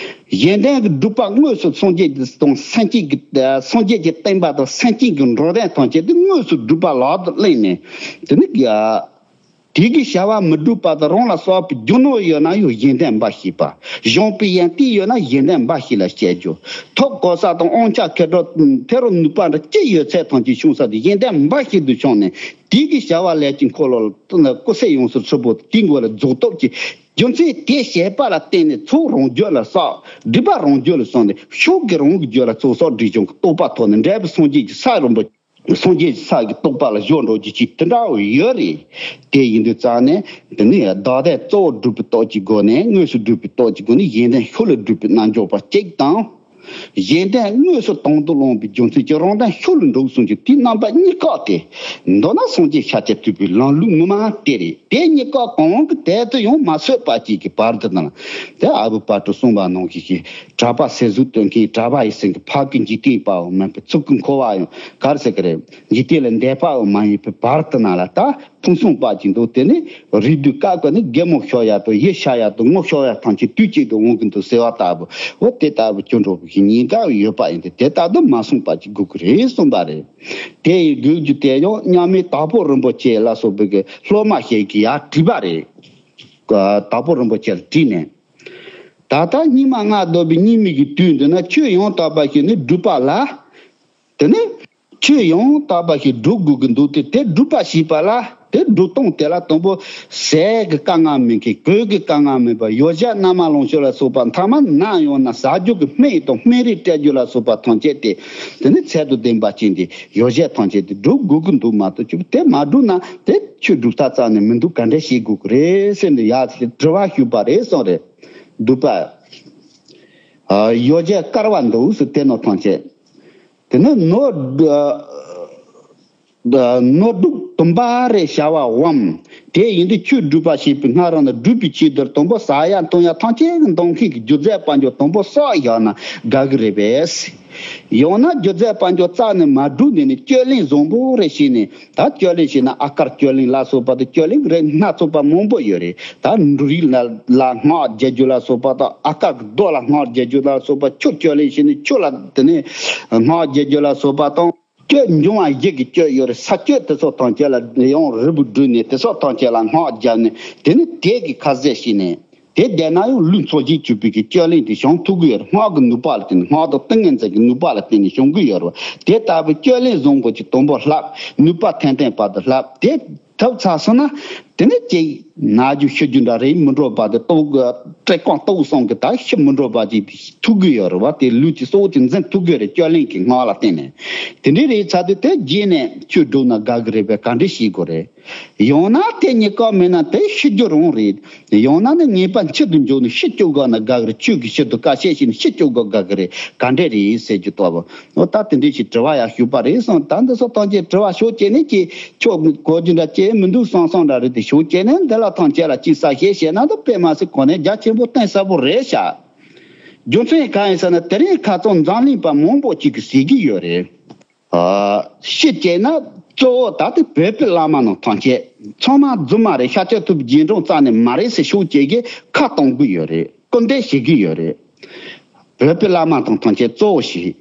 གཞན་དོན་གྱི་སྒྲུབ་པ་དངོས་སུ་སངས་རྒྱས་དང་སེམས་ཅན་གྱི་སངས་རྒྱས་ཀྱི་བསྟན་པ་དང་སེམས་ཅན་གྱི་འགྲོ་དོན་ཐམས་ཅད་དེ་དངོས་སུ་སྒྲུབ་པ་ལག་ཏུ་ལེན་ནས་དེ་ནི་ཡ། དེ་གི་བྱ་བ་མི་སྒྲུབ་པ་དང་རང་ལ་གསོག་པའི་རྒྱུ་ནོར་ཡོད་ན་ཡང་གཞན་དོན་འབའ་ཞིག་པ། གཞུང་པའི་ཡོན་ཏན་ཡོད་ན་གཞན་དོན་འབའ་ཞིག་ལ་སྤྱད་རྒྱུ། ཐོབ་གོ་ས་དང་དབང་ཆ་མཁས་གྲུབ་ཐེ་རུ་ནུས་པ་འདྲ་ཅི་ཡོད་ཚད་ཐམས་ཅད་ཤོང་ས་དེ་གཞན་དོན་འབའ་ཞིག་ཏུ་ཤོང་ནས། དེ་གི་བྱ་བ་ལས་ཀྱི་འཁོར་ལོ་ལ་སྐུ་ཚེ་ཡོངས་སུ་ཚུད་པོ་དེ་མགོ་ལ་རྫོགས་སྟོབས་ཀྱི་རྒྱུ་མཚན་དེ་བྱས་པ་ལ་བརྟེན་ནས་ཚོགས་རང་རྒྱུད་ལ་བསགས། སྒྲིབ་པ་རང་རྒྱུད་ལ་སོང་ནས་ཕྱོགས་ཀྱི་རང་གི་རྒྱུད་ལ་ཚོགས་བསགས་སྒྲིབ་སྦྱོང་གི་རྟོགས་པ་ཐོབ་ནས་འབྲས་བུ་སངས་རྒྱས་ཀྱི་ས་རིན་པོ་སངས་རྒྱས་ཀྱི་ས་ཀྱི་རྟོགས་པ་ལ་གཞོལ་འགྲོ་རྒྱུ་ཅིག་དེ་འདྲ་བོ་ཡོད་རེད། དེ་ཡིན་དུས་ཙང་ནས་འདི་ནི་བདག་དོན་གཙོ་བོ་སྒྲུབ་པའི་སྟོབས་ཀྱི་སྒོ་ནས་དངོས་སུ་སྒྲུབ་པའི་སྟོབས་ཀྱི་སྒོ་ནས་གཞན་དོན་ཤུགས་ལ་སྒྲུབ་པའི་རྣལ་འབྱོར་པ་གཅིག་དང་། གཞན་དོན་དངོས་སུ་དོན་དུ་བླངས་པའི་རྒྱུ་མཚན་གྱིས་རང་དོན་ཤུགས་ལ་འགྲུབ་གསུངས་ཀྱི་དེའི་རྣམ་པ་གཉིས་ཀ་དེ། མདོར་ན་སངས་རྒྱས་ཤཱཀྱ་ཐུབ་པའི་ལམ་ལུགས་ངོ་མ་དེ་རེད། དེ་གཉིས་ཀ་གང་གི་དོན་དུ་ཡང་མ་སོད་པ་ཅིག་གི་བར་དུ་དང་། དེ་ཨ་བུ་དཔལ་སྤྲུལ་གསུངས་པ་ནང་བཞིན་གྱི་གྲགས་པ་ཟེར་གཟུགས་སྟོན་མཁན་གྲགས་པ་ཡི་སེང་གེ་ཕ་གི་འཇིག་རྟེན་པའང་མིན་པའི་ཚུལ་གྱིས་འཁོར་བ་ཡང་གར་ཟེར་གི་རེད། འཇིག་རྟེན་ལ་འདས་པའང་མ་ཡིན་པའི་བར་དུ་ན་ལ་ད་ཕུང་སོང་པ་ཅིག་འདུག་དེ་ནི་རིགས་རྒྱུད་བཀག་གི་ནི་རྒན་མོ་ཤོར་ཡ་དང་ཡིད་ཆགས་ཡ་དང་ངོ་ཤོར་ཡ་ཐམས་ཅད་དུས་གཅིག་ཏུ་འོང་གི་འདུག་ཟེར་བ་ལྟ་བུ། འོ་དེ་ལྟ་བུ་སྐྱོན་འགྲོ་བའི་ཉེན་ཁ་ཡོད་པ་ཡིན་ཏེ་དེ་ལྟར་དུ་མ་སོང་པ་ཅིག་དགོས་ཀྱི་རེད་གསུངས་པ་རེད། དེ་ཡི་དགོས་རྒྱུ་དེ་ཡང་མཉམ་མེད་དྭགས་པོ་རིན་པོ་ཆེ་ལ་སོགས་པའི་གི་སློབ་མ་ཞིག་གིས་ཡར་བྲིས་པ་རེད། དྭགས་པོ་རིན་པོ་ཆེར་བྲིས་ནས། ད་ལྟ་སྙིགས་མ་ལྔ་བདོ་བའི་སྙིགས་མའི་གི་དུས་འདི་ན་ཆོས་ཡང་དག་པ་ཞིག་ནི་སྒྲུབ་པ་ལ། དེ་ནི་ཆོས་ཡང་དག་པ་ཞིག་སྒྲུབ་དགོས་ཀྱི་འདུག་སྟེ་དེ་སྒྲུབ་པ་ཞེས་པ་ལ་དེ་སྒྲུབ་སྟངས་དེ་ལ་དང་པོ་ཟས་ཀྱི་དཀའ་ངལ་མེད་མཁན་གོས་ཀྱི་དཀའ་ངལ་མེད་པ་ཡོ་བྱད་སྣ་མང་ལོངས་སྤྱོད་ལ་སོགས་པ་མཐའ་མ་ན་ཡང་ན་ཟ་རྒྱུ་གི་སྨན་དང་སྨན་རིགས་སྤྲད་རྒྱུ་ལ་སོགས་པ་ཐམས་ཅད་དེ་དེ་ནི་ཚད་དང་ལྡན་པ་ཅན་དེ་ཡོ་བྱད་ཐམས་ཅད་དེ་སྒྲུབ་དགོས་ཀྱི་འདུག་མ་གཏོགས་ཆོས་དེ་མ་སྒྲུབ་ན་དེ་ཆོས་སྒྲུབ་ཐབས་རྩ་ནས་མི་འདུག་ག་འདྲ་བྱེད་དགོས་ཀྱི་རེད་ཟེར་ནས་ཡར་དྲི་བ་ཞུས་པ་རེད་གསུངས་རེད། སྒྲུབ་པ། ཨ། ཡོ་བྱད་དཀར་བ་འདུག་ཟེར་དེ་ནོར་ཐམས་ཅད། དེ་ནི་ནོར། ཨ། ནོར་སྡུག་དུམ་པ་རེ་བྱ་བའམ། དེ་ཡིན་དུས་ཆོས་སྒྲུབ་པ་ཞེས་པའི་སྔ་རང་ནས་སྒྲུབ་པའི་ཆེད་དུ་དང་པོ་ཟ་ཡ་འཐུང་ཡ་ཐམས་ཅད་ཀྱི་འདོད་མཁན་གྱི་རྒྱུ་རྫས་དཔལ་འབྱོར་དང་པོ་བསགས་བཞག་ན་དགའ་གི་རེད་པས། ཡང་ན་རྒྱུ་རྫས་དཔལ་འབྱོར་རྩ་ནས་མ་སྒྲུབ་ནས་ནི་སྤྱོད་ལེན་བཟང་པོ་རེ་བྱས་ནས། ད་སྤྱོད་ལེན་བྱས་ན་ཨ་དཀར་སྤྱོད་ལེན་ལ་སོགས་པ་དང་སྤྱོད་ལེན་རིགས་སྣ་ཚོགས་པ་མང་པོ་ཡོད་རེད། ད་འབྲུ་རིགས་ལ་ལ་སྔགས་རྒྱག་རྒྱུ་ལ་སོགས་པ་དང་ཨ་དཀར་གྱི་རྡོ་ལ་སྔགས་རྒྱག་རྒྱུ་ལ་སོགས་པ། ཆུ་སྤྱོད་ལེན་བྱས་ནས་ཆུ་ལ་དེ་ནས་སྔགས་རྒྱག་རྒྱུ་ལ་སོགས་པ་དང་། སྤྱོད་འབྱུང་བ་བཞི་གི་སྤྱོད་ཡོད་རེད། ས་སྤྱོད་དེ་ཚོ་ཐམས་ཅད་ལ་ཡང་རིལ་བུ་བསྒྲུབས་ནས་དེ་ཚོ་ཐམས་ཅད་ལ་སྔགས་བརྒྱབ་ནས། དེ་ནི་དེ་གི་ཁ་ཟས་བྱས་ནས། དེ་བསྡད་ན་ཡང་ལུས་འཚོ་བྱེད་བཅུག་པའི་གི་སྤྱོད་ལེན་དེ་བྱུང་ཐུབ་ཀྱི་ཡོད་རེད། སྔགས་ཀྱི་ནུས་པ་ལ་བརྟེན་ནས། སྔགས་དང་ཏིང་ངེ་འཛིན་གྱི་ནུས་པ་ལ་བརྟེན་ནས་བྱུང་གི་ཡོད་རེད་བ། དེ་ལྟ་བུའི་སྤྱོད་ལེན་བཟང་པོ་ཅིག་དང་པོ་བསླབ། ནུས་པ་ཐོན་ཐོན་བར་དུ་བསླབ། དེ་ཐུབ་ཚར་སོང་ན། དེ་ནས་ཅིག་ན་རྒྱུ་ཤི་རྒྱུ་འདྲ་རེད་མི་འགྲོ་བར་དུ། ལྟོགས་བཀྲེས་སྐོམ་ལྟོགས་གསུམ་གྱི་ད་ཤི་མི་འགྲོ་བར་ཅིག་ཐུབ་ཀྱི་ཡོད་རེད་བ། དེ་ལུས་ཀྱི་གཙོ་བོ་དེ་འཛིན་ཐུབ་ཀྱི་རེད། སྤྱོད་ལེན་གྱི་སྔགས་ལ་བརྟེན་ནས། དེ་འདྲའི་རེད་ཚར་དུས་དེ་རྗེས་ནས་ཆོས་སྒྲུབ་ན་དགའ་གི་རེད་པས། ག་འདྲ་བྱེད་དགོས་རེད། ཡང་ན་དེ་རྙེད་དཀའ་མེད་ན་དེ་ཤི་རྒྱུ་རང་རེད། ཡང་ན་ནི་ངེས་པ་མཆིལ་དུ་འཇོག་ནས་ཤི་བཅུག་དགོས་ན་དགའ་གི་རེད། ཆོས་ཀྱི་ཕྱིར་དུ་དཀའ་སྤྱད་བྱས་ནས་ཤི་བཅུག་དགོས་དགའ་གི་རེད། ག་འདྲ་རེད་ཟེར་རྒྱུ་ལྟ་བུ། འོ་ད་དེ་འདྲའི་ཞིག་དྲི་བ་ཡང་ཞུས་པ་རེད་གསུངས། ད་འདི་ཚོ་ཐམས་ཅད་དྲི་བ་ཞོག་བྱས་ནས་ཀྱི་ཆོག་གོ་རྒྱུ་འདྲ་ཅེས་མི་འདུག་བསམ་བསམ་འདྲ་རེད། དེ་ཞོག་བྱས་ནས་འདི་ལ་ཐམས་ཅད་ལ་ཅིག་ས་ཞེས་བཤད་ན་ད་དཔེ་མ་སྲིད་གོ་གནས་རྒྱ་ཆེན་པོ་བསྟན་ས་པོ་རེད་ཤག་རྒྱུ་མཚན་གང་ཡིན་ཟེར་ན་དེ་རིང་ཁ་སང་འཛམ་གླིང་པ་མང་པོ་ཅིག་གིས་ཟེར་གྱི་ཡོད་རེད། ཨ། ཤི་བྱས་ན་གཙོ་བོ་ད་ལྟ་བོད་པའི་བླ་མ་རྣམས་ཐམས་ཅད་ཚང་མ་རྫུན་མ་རེད། ཤཱཀྱ་ཐུབ་རྗེས་འབྲང་རྩ་ནས་མ་རེད་ཟེར་ཤོག་ཅེས་ཀྱི་ཁ་གཏོང་གི་ཡོད་རེད། སྐུར་འདེབས་བྱེད་ཀྱི་ཡོད་རེད། བོད་པའི་བླ་མ་དང་ཐམས་ཅད་གཙོ་བོ་ཞིག་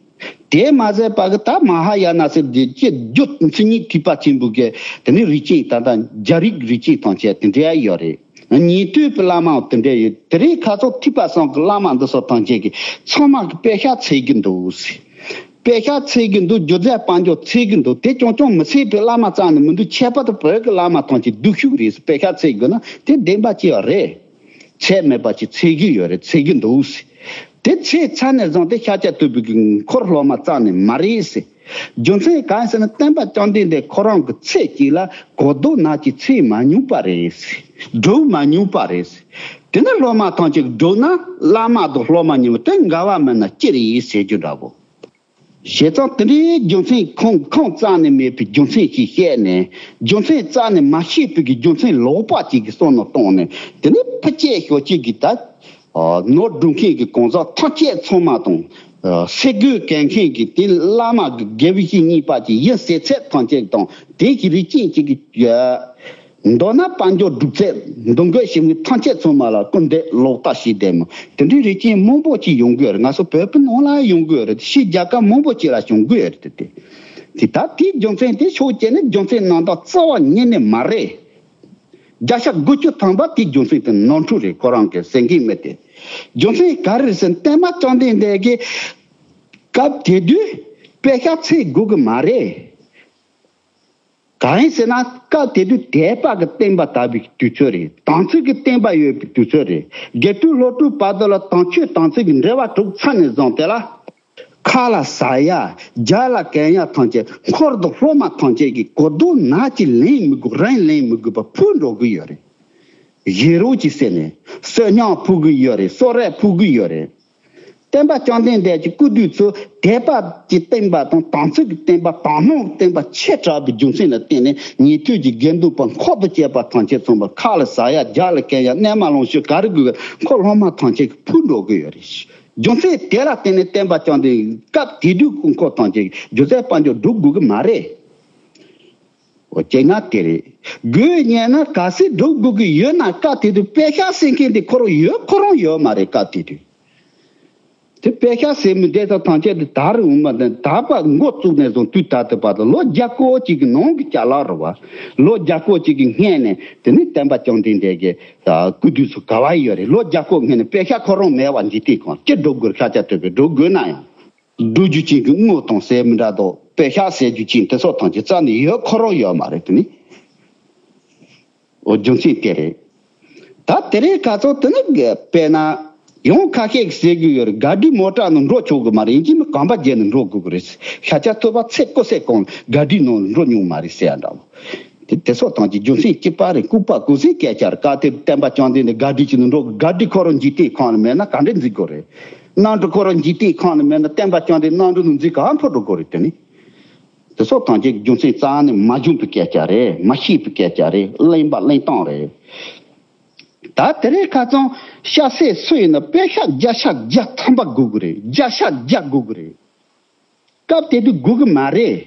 དེ་མ་ཟད་པ་གི་ད་མ་ཧཱ་ཡ་ན་ཟེར་དེ་སྤྱི་རྒྱུ་མཚན་ཉིད་ཐེག་པ་ཆེན་པོ་གི་དེ་ནི་རིགས་ཅན། ད་ལྟ་རྒྱ་རིགས་རིགས་ཅན་ཐམས་ཅད་དེ་འདྲ་ཡོད་རེད། ཉན་ཐོས་པའི་བླ་མའང་དེ་འདྲ་ཡོད། དེ་རིང་ཁ་སང་ཐེག་པ་གསུམ་གྱི་བླ་མ་འདི་ཚོ་ཐམས་ཅད་ཀྱིས་ཚང་མ་གི་པད་ཤག་འཚོལ་གྱི་འདུག་ཟེར། པད་ཤག་འཚོལ་གྱི་འདུག་རྒྱུ་རྫས་དཔལ་འབྱོར་འཚོལ་གྱི་འདུག་དེ་རྐྱང་རྐྱང་མི་འཚོལ་བའི་བླ་མ་རྩ་ནས་མི་འདུག་ཁྱད་པར་དུ་བོད་ཀྱི་བླ་མ་ཐམས་ཅད་སྡུག་ཤོས་རེད་ཟེར། པད་ཤག་འཚོལ་དགོས་ན་དེ་བདེན་པ་ཅིག་རེད། ཚད་མེད་པ་ཅིག་འཚོལ་གྱི་ཡོད་རེད། འཚོལ་གྱི་འདུག་ཟེར། དེ་འཚོལ་ཚར་ནས་བཟུང་སྟེ་ཤཱཀྱ་ཐུབ་པའི་གི་འཁོར་སློབ་མ་རྩ་ནས་མ་རེད་ཟེར། རྒྱུ་མཚན་གང་ཟེར་ན་སྟོན་པ་བཅོམ་ལྡན་འདས་ཁོ་རང་གི་ཚེ་གཅིག་ལ་གོ་ལྡོག་ནག་ཅིག་འཚོལ་མ་མྱོང་པ་རེད། སྒྲུབ་མ་མྱོང་པ་རེད། དེ་ནི་སློབ་མ་ཐམས་ཅད་སྒྲུབ་ན་བླ་མ་དང་སློབ་མ་གཉིས་པོ་དེ་འགལ་བ་མིན་ན་ཅི་རེད་ཟེར་རྒྱུ་འདྲ་བོ། བྱས་ཙང་དེ་འདྲའི་རྒྱུ་མཚན་ཁུངས་ཁུངས་རྩ་ནས་མེད་པའི་རྒྱུ་མཚན་ཞིག་བཤད་ནས་རྒྱུ་མཚན་རྩ་ནས་མ་ཤེས་པའི་གི་རྒྱུ་མཚན་ལོག་པ་ཅིག་གི་བསམ་བློ་བཏང་ནས་དེ་ནི་ཕུ་སྐྱེས་ཞོ་སྐྱེས་ཀྱི་ད། ནོར་སྒྲུབ་མཁན་གྱི་གང་ཟག་ཐམས་ཅད་ཚང་མ་དང་། ཨ། སེ་གོལ་གྱོན་མཁན་གྱི་དེ་བླ་མ་གི་དགེ་བའི་བཤེས་གཉེན་པ་ཅིག་ཡིན་ཟེར་ཚད་ཐམས་ཅད་དང་དེ་གི་རིགས་ཅན་ཅིག་གི། ཨ། མདོར་ན་དཔལ་འབྱོར་སྒྲུབ་ཚད་འདུ་འགོད་བྱེད་མཁན་ཐམས་ཅད་ཚང་མ་ལ་སྐུར་འདེབས་ལོག་ལྟ་བྱས་བསྡད་མོ། དེ་འདྲའི་རིགས་ཅན་མང་པོ་ཅིག་ཡོང་གི་ཡོད་རེད། ང་ཚོ་བོད་པའི་ནང་ལ་ཡོང་གི་ཡོད་རེད། ཕྱི་རྒྱལ་ཁབ་མང་པོ་ཅིག་ལ་བྱུང་གི་ཡོད་རེད། དེ་དེ་ད་དེའི་རྒྱུ་མཚན་དེ་ཕྱོགས་གཅིག་ནས་རྒྱུ་མཚན་རྣམ་དག་རྩ་བ་ཉིད་ནས་མ་རེད། བརྒྱ་ཆ་དགུ་བཅུ་ཐམ་པ་དེའི་རྒྱུ་མཚན་དེ་ནོར་འཁྲུལ་རེད། ཁོ་རང་གི་སེམས་ཀྱི་མི་དེ། རྒྱུ་མཚན་ག་རེ་རེད་ཟེར་ན་བསྟན་པ་བཅོམ་ལྡན་འདས་ཀྱིས་སྐབས་དེ་དུས་པད་ཤག་འཚོལ་དགོས་ཀྱི་མ་རེད། གང་ཡིན་ཟེར་ན་སྐབས་དེ་དུས་དད་པ་གི་བསྟན་པ་དར་བའི་དུས་ཚོད་རེད། དམ་ཚིག་གི་བསྟན་པ་ཡོད་པའི་དུས་ཚོད་རེད། དགེ་ཕྲུག་སློབ་ཕྲུག་བར་དུ་ལ་དམ་ཆོས་དམ་ཚིག་གི་འབྲེལ་བ་གྲུབ་ཚར་ནས་བཟུང་དེ་ལ། ཁ་ལ་ཟ་ཡ། རྒྱབ་ལ་གོན་ཡ་ཐམས་ཅད་འཁོར་དང་སློབ་མ་ཐམས་ཅད་ཀྱིས་གོ་ལྡོག་ནག་ཅིག་ལེན་མི་དགོས། རང་ལེན་མི་དགོས་པར་ཕུལ་འགྲོ་གི་ཡོད་རེད། བཞེས་རོགས་ཀྱིས་ཟེར་ནས་གསོལ་སྙིང་ཕུལ་གི་ཡོད་རེད། གསོལ་རས་ཕུལ་གི་ཡོད་རེད། བསྟན་པ་བཅོམ་ལྡན་འདས་ཀྱི་སྐུ་དུས་སུ་དད་པ་གི་བསྟན་པ་དང་དམ་ཚིག་གི་བསྟན་པ་དག་སྣང་གི་བསྟན་པ་ཆེ་དྲགས་པའི་རྒྱུ་མཚན་ལ་བརྟེན་ནས་ཉན་ཐོས་ཀྱི་དགེ་འདུན་པ་འཁོར་དང་བཅས་པ་ཐམས་ཅད་ཚང་མ་ཁ་ལ་ཟ་ཡ། རྒྱབ་ལ་གོན་ཡ། སྣལ་མ་ལོངས་སྤྱོད་ག་རེ་དགོས་ཀྱི་འཁོར་སློབ་མ་ཐམས་ཅད་ཀྱིས་ཕུལ་འགྲོ་གི་ཡོད་རེད། རྒྱུ་མཚན་དེ་ལ་བརྟེན་ནས་བསྟན་པ་བཅོམ་ལྡན་སྐབས་དེ་དུས་ཀྱི་འཁོར་ཐམས་ཅད་ཀྱིས་རྒྱུ་རྫས་དཔལ་འབྱོར་སྒྲུབ་དགོས་ཀྱི་མ་རེད། འོ་བྱས་ན་དེ་རེད། དགོས་ཉན་ན་གལ་སྲིད་སྒྲུབ་དགོས་ཀྱི་ཡོད་ན་སྐབས་དེ་དུས་པད་ཤག་འཚོལ་མཁན་དེ་ཁོ་རང་ཡོད་ཁོ་རང་ཡོད་མ་རེད། སྐབས་དེ་དུས་དེ་པད་ཤག་འཚོལ་མི་དེ་ཚོ་ཐམས་ཅད་དེ་དར་འོང་མ་དང་དར་བ་འགོ་བཙུགས་ནས་བཟུང་དུས་ད་ལྟ་བར་དུ་ལོ་བརྒྱ་སྐོར་གཅིག་གི་ནང་གི་ཅ་ལག་རེད་བ། ལོ་བརྒྱ་སྐོར་གཅིག་གི་སྔོན་ནས་དེ་ནི་བསྟན་པ་བཅོམ་ལྡན་འདས་ཀྱི་སྐུ་དུས་སུ་ག་བ་ཡོད་རེད། ལོ་བརྒྱ་སྐོར་སྔོན་ནས་པད་ཤག་ཁོ་རང་མེད་པ་འཇིག་རྟེན་ཁོངས་ཅི་སྒྲུབ་དགོས། ཤཱཀྱ་ཐུབ་པས་སྒྲུབ་དགོས་ན་ཡང་། སྒྲུབ་རྒྱུ་ཅན་གྱི་དངུལ་དང་ཟས་མི་འདྲ་དང་པད་ཤག་ཟེར་རྒྱུ་ཅན་དེ་ཚོ་ཐམས་ཅད་རྩ་ནས་ཡོད་ཁོ་རང་ཡོད་མ་རེད། དེ་ནི་འོ་རྒྱུ་མཚན་དེ་རེད། ད་དེ་རིང་ཁ་སང་དེ་ནི་དཔེར་ན་ཡང་ཁ་ཤས་ཀྱིས་ཟེར་གྱི་ཡོད་རེད། ག་དྲི་མོ་ཊ་ནང་འགྲོ་ཆོག་གི་མ་རེད། ཡིན་གཅིག་མིན་གོམ་པ་བརྒྱབ་ནས་འགྲོ་དགོས་ཀྱི་རེད། ཤཱཀྱ་ཐུབ་པ་ཚེ་སྐུ་ཚེ་གང་ག་དྲི་ནང་འགྲོ་མྱོང་མ་རེད་ཟེར་ཡ་འདྲ་བོ། དེ་དེ་ཚོ་ཐམས་ཅད་རྒྱུ་མཚན་གཅིག་པ་རེད། ལྐུགས་པ་ལྐུགས་སེ་སྐད་ཆ་རེད། གལ་ཏེ་བསྟན་པ་བཅོམ་ལྡན་འདས་ག་དྲི་ཅིག་ནང་འགྲོ། ག་དྲི་ཁོ་རང་འཇིག་རྟེན་ཁོངས་ལ་མེད་ན་ག་འདྲ་འཛིན་དགོས་རེད། གནམ་གྲུ་ཁོ་རང་འཇིག་རྟེན་ཁོངས་ལ་མེད་ན་བསྟན་པ་བཅོམ་ལྡན་གནམ་གྲུ་ནང་འཛིན་ག་འཕུར་འགྲོ་དགོས་རེད། དེ་ནི་ དེ་ཚོ་ཐམས་ཅད་རྒྱུ་མཚན་རྩ་ནས་མ་བྱུང་བའི་སྐད་ཆ་རེད། མ་ཤེས་པའི་སྐད་ཆ་རེད། གླེན་པ་གླེན་སྟངས་རེད། ད་དེ་རིང་ཁ་སང་སྐྱ་སེར་སུ་ཡིན་ན་པེ་ཤག་བརྒྱ་ཆ་བརྒྱ་ཐམ་པ་དགོས་ཀྱི་རེད། བརྒྱ་ཆ་བརྒྱ་དགོས་ཀྱི་རེད། སྐབས་དེ་དུས་དགོས་ཀྱི་མ་རེད།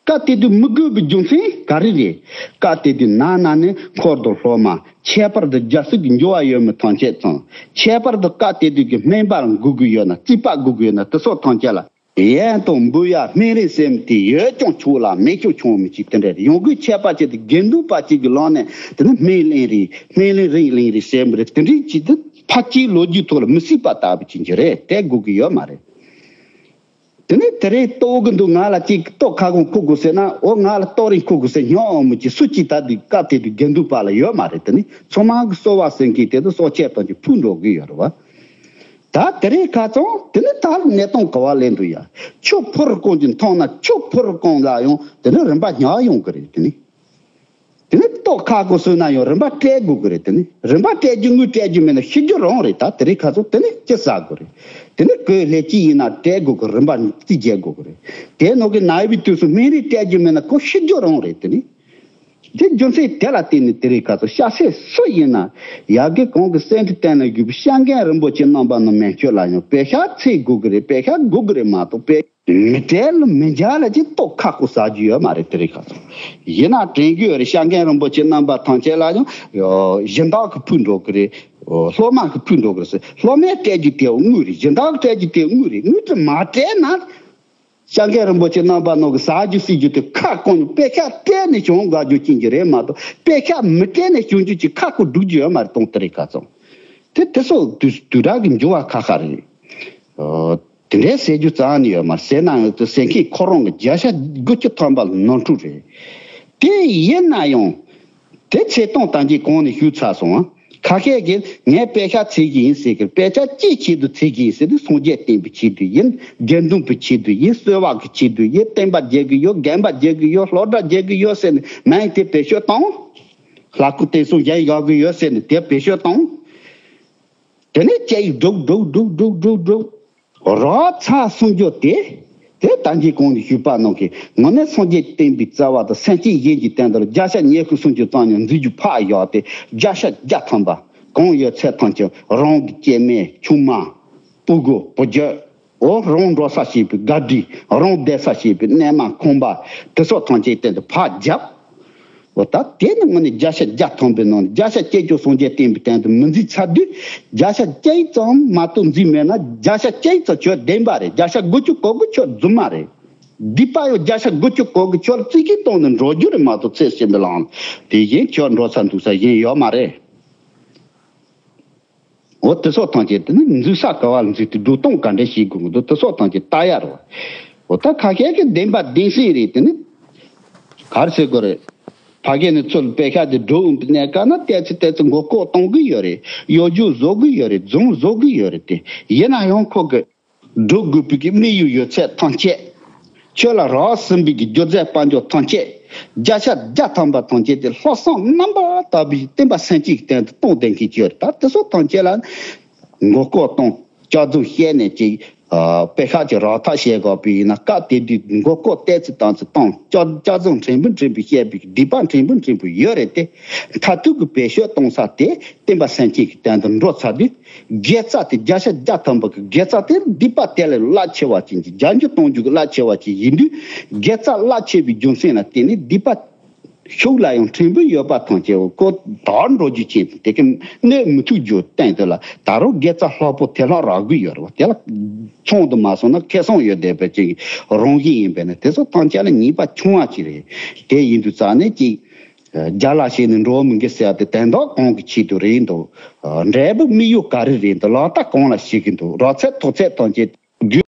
སྐབས་དེ་དུས་མི་དགོས་པའི་རྒྱུ་མཚན་ག་རེ་རེད། སྐབས་དེ་དུས་ནང་ན་ནི་འཁོར་དང་སློབ་མ། ཁྱད་པར་དུ་རྒྱལ་སྲིད་ཀྱི་འབྱོར་བ་ཡོད་མེད་ཐམས་ཅད་ཚང་། ཁྱད་པར་དུ་སྐབས་དེ་དུས་ཀྱི་སྨན་པ་དགོས་ཀྱི་ཡོད་ན། རྩིས་པ་དགོས་ཀྱི་ཡོད་ན། དེ་སོགས་ཐམས་ཅད་ལ་ཡན་དང་འབུལ་ཡག་སྨན་རིན་ཟེར་མི་དེ་ཡོད་ཀྱང་ཆོག་ལ་མེད་ཀྱང་ཆོག་མི་གཅིག་དེ་འདྲ་རེད། ཡང་སྒོས་ཁྱད་པར་ཅན་དེ་དགེ་འདུན་པ་གཅིག་གི་ལག་ནས་དེ་ནི་སྨན་ལེན་རེད། སྨན་ལེན་རིན་ལེན་རེད་ཟེར་མི་རེད། དེ་འདྲའི་ཅིག་དེ་ཕལ་ཆེར་ལོ་རྒྱུས་ཐོག་ལ་མི་སྲིད་པ་ལྟ་བུ་ཅིག་ཅིག་རེད། དེ་དགོས་ཀྱི་ཡོད་མ་རེད། དེ་ནས་དེ་རིང་ལྟོ་གི་འདུག་ང་ལ་ཅིག་ལྟོ་ཁ་སྐོང་ཁུག་དགོས་ཟེར་ན། འོ་ང་ལ་ལྟོ་རིན་ཁུག་དགོས་ཟེར་སྙམ་འོང་མི་གཅིག་སུ་གཅིག་ད་དུས་སྐབས་དེ་དུས་དགེ་འདུན་པ་ལ་ཡོད་མ་རེད། དེ་ནི་ཚང་མ་གི་གསོལ་བ་གསོལ་མཁན་དེ་དུས་གསོལ་ཆས་དང་གཅིག་ཕུལ་འགྲོ་གི་ཡོད་རེད་བ། ད་དེ་རིང་ཁ་སང་དེ་ནི་ད་གནས་སྟངས་ག་བ་སླེབས་འདུག་ཡ། ཆུ་ཕོར་སྐོང་གི་མཐོང་ན་ཆུ་ཕོར་སྐོང་ལ་ཡང་དེ་ནི་རིན་པ་ཉག་ཡོང་གི་རེད། དེ་ནི། དེ་ནི་ལྟོ་ཁ་སྐོང་གསོལ་ན་ཡང་རིན་པ་སྤྲད་དགོས་ཀྱི་རེད། དེ་ནི་རིན་པ་སྤྲད་རྒྱུ་དངུལ་སྤྲད་རྒྱུ་མེད་ན་ཤི་རྒྱུ་རང་རེད། ད་དེ་རིང་ཁ་སང་དེ་ནི་ཅི་ཟ་དགོས་རེད། དེ་ནི་གོས་ལྷས་ཅི་ཡིན་ན་སྤྲད་དགོས་ཀྱི། རིན་པ་རྩིས་རྒྱག་དགོས་ཀྱི་རེད། དེ་ནང་གི་ན་བའི་དུས་སུ་སྨན་རིན་སྤྲད་རྒྱུ་མེད་ན་ཁོ་ཤི་རྒྱུ་རང་རེད། དེ་ནི་དེ་རྒྱུ་མཚན་དེ་ལ་བརྟེན་ནས་དེ་རིང་ཁ་སང་སྐྱ་སེར་སུ་ཡིན་ན་ཡ་གི་གོང་གི་སེ་འབྲས་བསྟན་ལ་བཞུགས་པའི་སྐྱབས་མགོན་རིན་པོ་ཆེ་རྣམ་པ་ནི་མན་ཆད་ལ་ཡང་པེ་ཤག་ཚད་དགོས་ཀྱི་རེད། པེ་ཤག་དགོས་ཀྱི་རེད་མ་གཏོགས་པེ། མི་སྤྲད་ལ་མི་འཇལ་ལ་ཅིག་ལྟོ་ཁ་སྐོང་ཟ་རྒྱུ་ཡོད་མ་རེད། དེ་རིང་ཁ་སང་ཡིན་ན་དྲན་གྱི་ཡོད་རེད། སྐྱབས་མགོན་རིན་པོ་ཆེ་རྣམ་པ་ཐམས་ཅད་ལ་ཡང་སྦྱིན་བདག་གིས་ཕུལ་འགྲོ་གི་རེད། སློབ་མ་གིས་ཕུལ་འགྲོ་གི་རེད་ཟེར། སློབ་མས་སྤྲད་རྒྱུ་དེ་དངུལ་རེད། སྦྱིན་བདག་གིས་སྤྲད་རྒྱུ་དེ་དངུལ་རེད། དངུལ་དེ་མ་སྤྲད་ན་སྐྱབས་མགོན་རིན་པོ་ཆེ་རྣམ་པ་ནང་གི་ཟ་རྒྱུ་ཟེར་རྒྱུ་དེ་ཁ་སྐོང་ནས་པེ་ཤག་སྤྲད་ནས་བྱུང་དགའ་རྒྱུ་ཅན་གྱི་རེད་མ་གཏོགས་པེ་ཤག་མི་སྤྲད་ནས་བྱུང་རྒྱུ་ཅིག་ཁ་སྐོང་འགྲོ་རྒྱུ་ཡོད་མ་རེད། དང་དེ་རིང་ཁ་སང་དེ་དེ་ཚོ་དུས་དུས་དྲག་གི་འགྱུར་བ་ཁ་ཁ་རེད། དེ་འདྲའི་ཟེར་རྒྱུ་རྩ་ནས་ཡོད་མ་རེད། ཟེར་ན་ཡང་དེ་ཟེར་མཁན་ཁོ་རང་གི་བརྒྱ་ཆ་དགུ་བཅུ་ཐམ་པ་ནོར་འཁྲུལ་རེད། དེ་ཡིན་ན་ཡང་དེ་ཆེ་མཐོང་ད་གིན་གོང་ནས་ཞུས་ཚར་སོང་ཨ། ཁ་ཤས་ཀྱིས་ངས་པེ་ཤག་ཚད་ཀྱི་ཡིན་ཟེར་གི། པེ་ཤག་ཅིའི་ཆེད་དུ་ཚད་ཀྱི་ཡིན་ཟེར་དུས་སངས་རྒྱས་བསྟན་པའི་ཆེད་དུ་ཡིན། དགེ་འདུན་པའི་ཆེད་དུ་ཡིན། གསོལ་བ་གི་ཆེད་དུ་ཡིན། བསྟན་པ་རྒྱས་གི་ཡོད། རྒན་པ་རྒྱས་གི་ཡོད། སློབ་གྲྭ་རྒྱས་གི་ཡོད་ཟེར་ནས་མིང་དེ་བེད་སྤྱོད་བཏང་། ལྷ་སྐུ་བསྟན་སྲུང་གཞན་བཞག་གི་ཡོད་ཟེར་ནས་དེ་བེད་སྤྱོད་བཏང་། དེ་ནས་ཅིག་སྒྲུབ་སྒྲུབ་སྒྲུབ་སྒྲུབ་སྒྲུབ་སྒྲུབ། རག་ཚར་སོང་རྒྱུ་དེ། དེ་ད་གིན་གོང་ནས་ཞུས་པ་ནང་གི་དངོས་གནས་སངས་རྒྱས་བསྟན་པའི་རྩ་བ་དང་སེམས་ཅན་གཞན་གྱི་དོན་དུ་བརྒྱ་ཆ་ཉི་ཤུ་སུམ་ཅུ་ཙམ་ཡང་འཛིན་རྒྱུ་ཕར་བཞག་སྟེ་བརྒྱ་ཆ་བརྒྱ་ཐམ་པ་གང་ཡོད་ཚད་ཐམས་ཅད་རང་གི་སྐྱེ་དམན་ཆུང་མ་སྤུ་གུ་བུ་རྒྱུད། འོ་རང་འགྲོ་ས་བྱེད་པའི་དགའ་སྡུག། རང་བསྡད་ས་བྱེད་པའི་གནས་མལ་ཁང་པ། དེ་ཚོ་ཐམས་ཅད་དོན་དུ་ཕར་བརྒྱབ། འོ་ད་དེ་ནི་དངོས་གནས་བརྒྱ་ཆ་བརྒྱ་ཐམ་པའི་ནང་ནས་བརྒྱ་ཆ་བརྒྱད་ཅུ་སངས་རྒྱས་བསྟན་པའི་དོན་དུ་མི་འཛིན་ཚར་དུས། བརྒྱ་ཆ་གཅིག་ཙམ་མ་གཏོགས་འཛིན་མེད་ན་བརྒྱ་ཆ་གཅིག་ཙམ་ཁྱོད་བདེན་པ་རེད། བརྒྱ་ཆ་དགུ་བཅུ་གོ་དགུ་ཁྱོད་རྫུན་མ་རེད། སྡིག་པ་ཡང་བརྒྱ་ཆ་དགུ་བཅུ་གོ་དགུ་ཁྱོད་རྩིས་ཀྱི་སྟེང་དུ་འགྲོ་རྒྱུ་རེད་མ་གཏོགས་ཚེ་ཕྱི་མའི་ལམ་དེ་བཞིན་ཁྱོད་འགྲོ་ས་འདུག་ས་གཞན་ཡོད་མ་རེད། འོ་དེ་སོགས་ཐམས་ཅད་དེ་ནི་འཛུལ་ས་ག་བ་ལ་འཛུལ་ཏེ་སྒྲུབ་སྟངས་ག་འདྲ་ཞིག་དགོས་འདུག་དེ་སོགས་ཐམས་ཅད་ལྟ་ཡ་རེད། འོ་ད་ཁ་ཤས་ཀྱིས་བདེན་པ་བདེན་ཤེས་རེད། དེ་ནི་ག་རེ་ཟེར་དགོས་རེད། ཕ་གི་ནི་ཚུར་པེ་ཤག་དེ་སྒྲུབ་འོང་པའི་གནས་སྐབས་ན་ཏོག་ཙམ་ཏོག་ཙམ་མགོ་སྐོར་གཏོང་གི་ཡོད་རེད། གཡོ་སྒྱུ་བཟོ་གི་ཡོད་རེད། རྫུན་བཟོ་གི་ཡོད་རེད། དེ་ཡིན་ན་ཡང་ཁོ་གི་སྒྲུབ་དགོས་པའི་གི་དམིགས་ཡུལ་ཡོད་ཚད་ཐམས་ཅད་ཁྱོད་ལ་རག་ཟིན་པའི་གི་རྒྱུ་རྫས་དཔལ་འབྱོར་ཐམས་ཅད་བརྒྱ་ཆ་བརྒྱ་ཐམ་པ་ཐམས་ཅད་དེ་ལྷག་བསམ་རྣམ་པར་དག་པའི་བསྟན་པ་སེམས་ཅན་གྱི་དོན་དུ་གཏོང་བསྡད་མཁན་ཅིག་ཡོད་རེད། ད་དེ་ཚོ་ཐམས་ཅད་ལ་མགོ་སྐོར་གཏོང་། སྐྱག་རྫུན་བཤད་ནས་ཅིག་ཨ་པེ་ཤག་ཅིག་རག་ཐབས་བྱེད་དགོས་པ་ཡིན་ན། སྐབས་དེ་དུས་མགོ་སྐོར་ཏོག་ཙམ་ཏོག་ཙམ་བཏང་། སྐྱག་སྐྱག་རྫུན་ཕྲན་བུ་ཕྲན་བུ་བཤད་པའི་སྡིག་པ་ཕྲན་བུ་ཕྲན་བུ་ཡོད་རེད་དེ། མཐར་ཐུག་གི་བེད་སྤྱོད་གཏོང་ས་དེ་བསྟན་པ་སེམས་ཅན་གྱི་དོན་དུ་འགྲོ་ཚར་དུས། དགེ་རྩ་དེ་བརྒྱ་ཆ་བརྒྱ་ཐམ་པ་གི་དགེ་རྩ་དེ་སྡིག་པ་དེ་ལས་རླབས་ཆེ་བ་ཅན་གྱི་རྒྱ་འགྱུར་གཏོང་རྒྱུ་གི་རླབས་ཆེ་བ་ཅིག་ཡིན་དུས། དགེ་རྩ་རླབས་ཆེ་བའི་རྒྱུ་མཚན་ལ་བརྟེན་ནས་སྡིག་པ་ཤུགས་ལ་ཡང་ཕྲན་བུ་ཡོད་པ་ཐམས་ཅད་ཁོ་དར་འགྲོ་རྒྱུ་ཅན་དེ་གི་གནོད་མི་ཐུབ་རྒྱུ་སྟེང་དུ་ལ་ད་རུང་དགེ་རྩ་ལྷག་པོ་དེ་ལྷག་རག་གི་ཡོད་རེད་བ། དེ་ལ་ཚང་དུ་མ་སོང་ན་ཁེ་བཟང་ཡོད་བསྡད་པ་ཅིག་རང་བཞིན་ཡིན་པས་ན། དེ་ཚོ་ཐམས་ཅད་ལ་ཉེས་པ་ཆུང་བ་ཅིག་རེད། དེ་ཡིན་དུས་རྩ་ནས་ཅིག་རྒྱ་ལ་ཞེད་ནས་འགྲོ་བ་མི་འགལ་ཟེར་བ་དེ་དོན་དག་གང་གི་ཆེད་དུ་རེད་འདུག་འབྲས་བུ་དམིགས་ཡུལ་ག་རེ་རེད་འདུག་ལག་བསྟར་གང་ལ་བྱེད་ཀྱི་འདུག་རག་ཚད་ཐོགས་ཚད་ཐམས་ཅད་རྒྱུ།